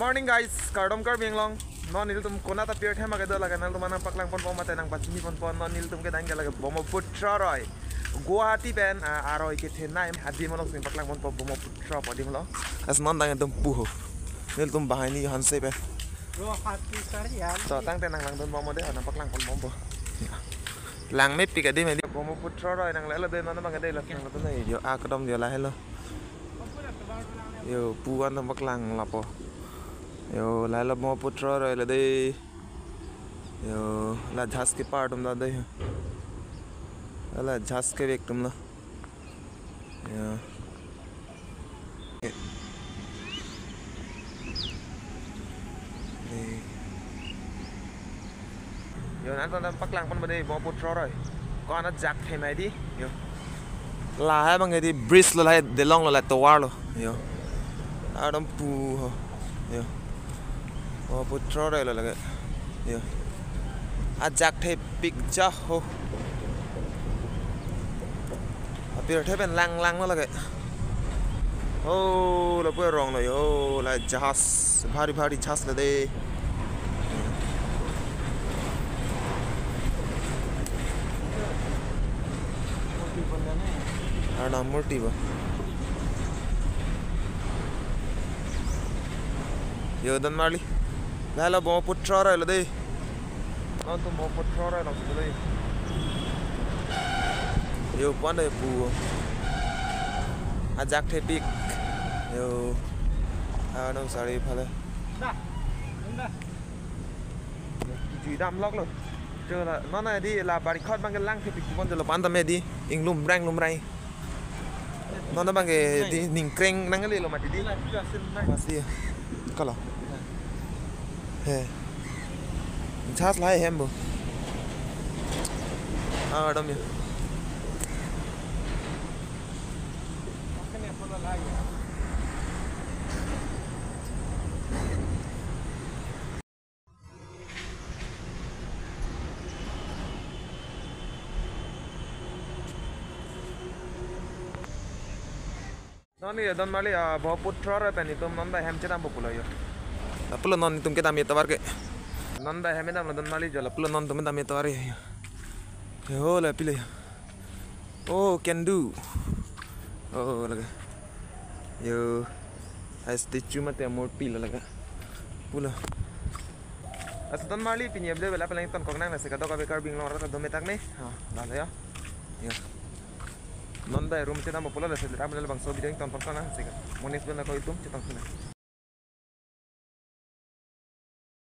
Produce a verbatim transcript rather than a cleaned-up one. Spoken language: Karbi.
Morning guys, kardom Karbi Anglong. Non nelitum konat apirthe ma kedo lake nangtum aphan nangpaklang ponpo mate nangpachini ponpo. Non nelitum kedang ke lake Brahmaputra aroi. Guwahati pen ah, aroi kethenei adim along si nangpaklang ponpo Brahmaputra adim along. Lasi non dang etum pu ho. Nelitum banghini hanse pen. Guwahati Sarian. So tangte nanglangdun ponpo de, nangpaklang ponpo. Langmepik adim adim. Brahmaputra aroi nanglelo de, non abang de lake nanglelo de. Yo, ah, kedam yo lahelo. Yo, pu an nangpaklang lapo. Yo, lahelo Brahmaputra aroi lo de. Yo, la jahaz kepar atum ta de. La jahaz kevek atum lo. Yo. Ni. Yo, nangtum nangpaklang ponpo de Brahmaputra aroi. Ko-an ajat themai di. Yo. Lahai abang ke di bridge lo, lahai delong lo, lahai tovar lo. Yo. Adam pu ho. Yo. Brahmaputra aroi lo lake. Yo. Ajat thepik ja ho. Apirthe pen langlang lo lake. Oh, lapu arong lo yo, la jahaz, bhari bhari jahaz lo de. Arnam murti ba. Yo, don marli. Lahelo Brahmaputra aroi lo de. Nangtum Brahmaputra aroi along si lo de. Yo, pu an de pu. Ajat thepik. Yo. Ah, nang sari phale. Jui dam lok lo. Jo la, non nangdi la barikhot abang ke lang thepik pon jo lo, pu an tame di. Inglumrang lumrang. Non abang ke di ningkreng nanglelo mati di. Masi. Kalo. He. Jahaz lahai ahem bo. Ah, adam ya. Non ni don marli, ah, Brahmaputra aroi pen itum non dai hem chedampo pulo yo. Lapulo non itum kedam atovar ke. Non dai hem damlo don marli jo, lapulo non itum kedam atovar yo. Yo, la pilo yo. Oh, can do. Oh, lake. Yo. Hai statue mate murti lo lake. Pulo. Lasi don marli pini update bela peleng ton kok nang nasi kadokave Karbi Anglong rata dome tak ne. Ha, dah ya. Ya. Non dai room chedampo pulo lasi ram bela bangso video ton pon nang nasi ka. Monis bela ko itum chetong sini.